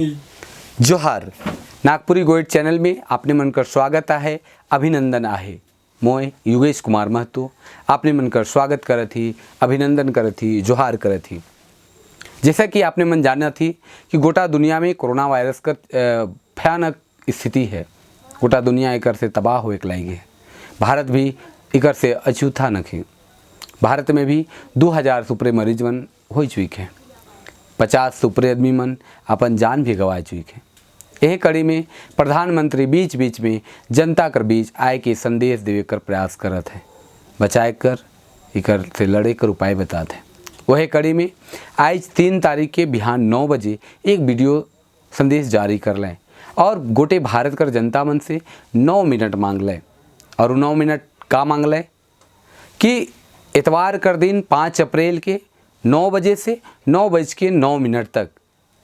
जोहार, नागपुरी गोइड चैनल में आपने मन कर स्वागत आहे, अभिनंदन आहे। मोय युगेश कुमार महतो आपने मन कर स्वागत करत ही, अभिनंदन करत ही, जोहार करत ही। जैसा कि आपने मन जाना थी कि गोटा दुनिया में कोरोना वायरस का भयानक स्थिति है। गोटा दुनिया एकर से तबाह होए के लागी है। भारत भी एकर से अछूता नखे। भारत में भी 2000 से ऊपरे मरीज मन हो चुके हैं, 50 से ऊपरे आदमी मन अपन जान भी गंवा चुके हैं। यही कड़ी में प्रधानमंत्री बीच बीच में जनता कर बीच आए के संदेश देवे कर प्रयास करत है, बचाए कर इकर से लड़े कर उपाय बताते हैं। वही कड़ी में आज 3 तारीख के बिहान 9 बजे एक वीडियो संदेश जारी कर लें और गोटे भारत कर जनता मन से 9 मिनट मांग लें। और 9 मिनट का मांग लें कि इतवार कर दिन 5 अप्रैल के 9 बजे से 9:09 तक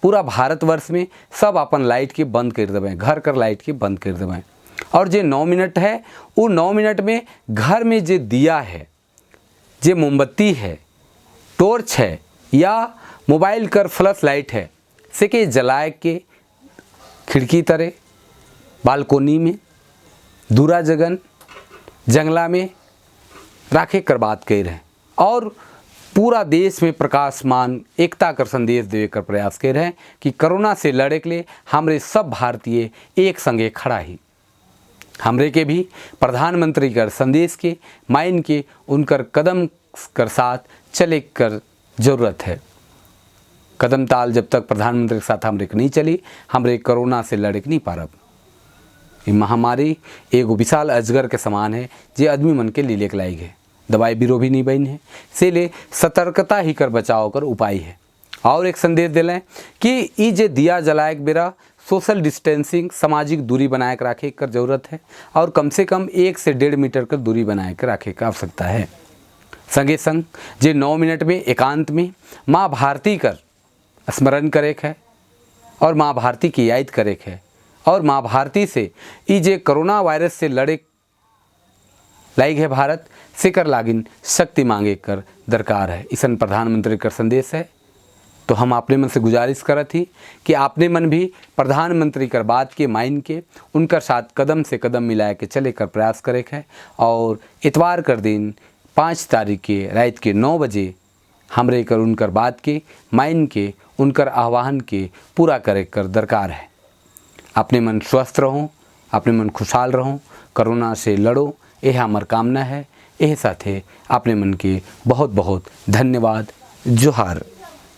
पूरा भारतवर्ष में सब अपन लाइट के बंद कर देवें, घर कर लाइट के बंद कर देवें। और जे 9 मिनट है वो 9 मिनट में घर में जे दिया है, जे मोमबत्ती है, टॉर्च है या मोबाइल कर फ्लैश लाइट है, से के जलाए के खिड़की तरे, बालकोनी में, दूरा जगन, जंगला में राखे कर बात कह रहे हैं। और पूरा देश में प्रकाशमान एकता कर संदेश देवे कर प्रयास कर रहे हैं कि कोरोना से लड़े के लिए हमरे सब भारतीय एक संगे खड़ा ही। हमरे के भी प्रधानमंत्री कर संदेश के माइन के उनकर कदम कर साथ चले कर जरूरत है। कदम ताल जब तक प्रधानमंत्री के साथ हमरे के नहीं चली, हमरे कोरोना से लड़े के नहीं पारब। ये महामारी एगो विशाल अजगर के समान है जे आदमी मन के लीले के लायक है। दवाई बीरो भी नहीं बन है, इसीलिए सतर्कता ही कर बचाव कर उपाय है। और एक संदेश दिलें कि ई जे दिया जलाए के बेरा सोशल डिस्टेंसिंग, सामाजिक दूरी बनाए के रखे कर जरूरत है और कम से कम 1 से 1.5 मीटर कर दूरी बनाए के रखे का आवश्यकता है। संगे संग जे 9 मिनट में एकांत में माँ भारती कर स्मरण करे है और माँ भारती की याद करे है और माँ भारती से ई जे कोरोना वायरस से लड़े लायक है भारत से कर लागिन शक्ति मांगे कर दरकार है। इसन प्रधानमंत्री कर संदेश है। तो हम अपने मन से गुजारिश करत ही कि आपने मन भी प्रधानमंत्री कर बात के माइन के उनकर साथ कदम से कदम मिलाए के चले कर प्रयास करे है। और इतवार कर दिन 5 तारीख के रात के 9 बजे हमरे कर उनकर बात के माइन के उनकर आह्वान के पूरा करे कर दरकार है। अपने मन स्वस्थ रहो, अपने मन खुशहाल रहो, कोरोना से लड़ो, यह हमार कामना है। यह साथे अपने मन के बहुत बहुत धन्यवाद। जोहार।